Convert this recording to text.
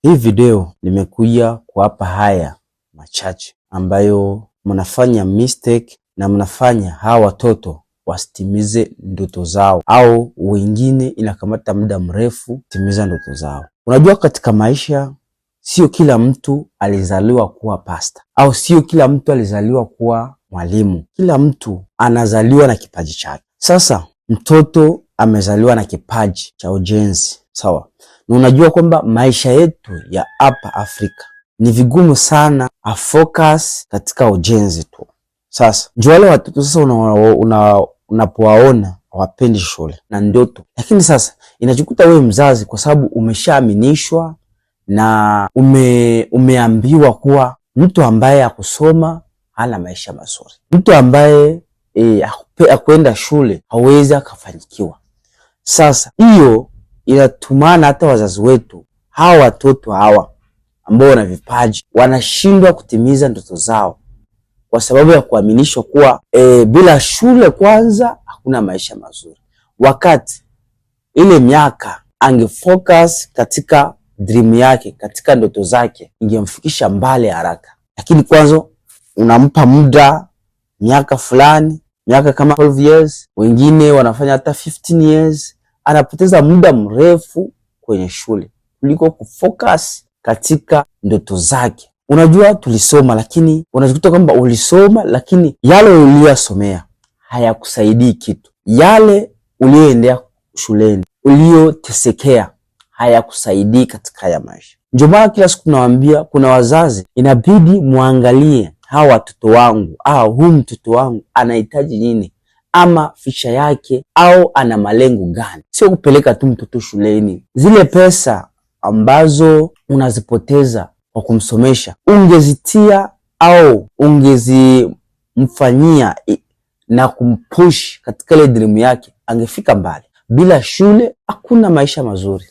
Hii video nimekuja kuwapa haya machache ambayo mnafanya mistake na mnafanya hawa watoto wasitimize ndoto zao, au wengine inakamata muda mrefu kutimiza ndoto zao. Unajua, katika maisha sio kila mtu alizaliwa kuwa pasta au sio kila mtu alizaliwa kuwa mwalimu. Kila mtu anazaliwa na kipaji chake. Sasa mtoto amezaliwa na kipaji cha ujenzi, sawa? Na unajua kwamba maisha yetu ya hapa Afrika ni vigumu sana afocus katika ujenzi tu. Sasa ndio wale watoto sasa unapowaona hawapendi shule na ndoto, lakini sasa inajikuta wewe mzazi, kwa sababu umeshaaminishwa na umeambiwa kuwa mtu ambaye akusoma hana maisha mazuri, mtu ambaye akwenda shule hawezi akafanyikiwa. Sasa hiyo inatumana hata wazazi wetu hawa watoto hawa ambao wana vipaji wanashindwa kutimiza ndoto zao kwa sababu ya kuaminishwa kuwa bila shule kwanza hakuna maisha mazuri, wakati ile miaka angefocus katika dream yake, katika ndoto zake, ingemfikisha mbali haraka. Lakini kwanza unampa muda miaka fulani, miaka kama 12 years, wengine wanafanya hata 15 years, anapoteza muda mrefu kwenye shule kuliko kufocus katika ndoto zake. Unajua tulisoma, lakini unajikuta kwamba ulisoma, lakini yale uliyosomea hayakusaidii kitu. Yale uliyoendea shuleni, uliyotesekea hayakusaidii katika haya maisha. Ndio maana kila siku tunawaambia, kuna wazazi inabidi muangalie hawa watoto wangu au huu mtoto wangu anahitaji nini, ama fisha yake au ana malengo gani. Sio kupeleka tu mtoto shuleni. Zile pesa ambazo unazipoteza kwa kumsomesha ungezitia au ungezimfanyia na kumpush katika ile dream yake, angefika mbali. Bila shule hakuna maisha mazuri.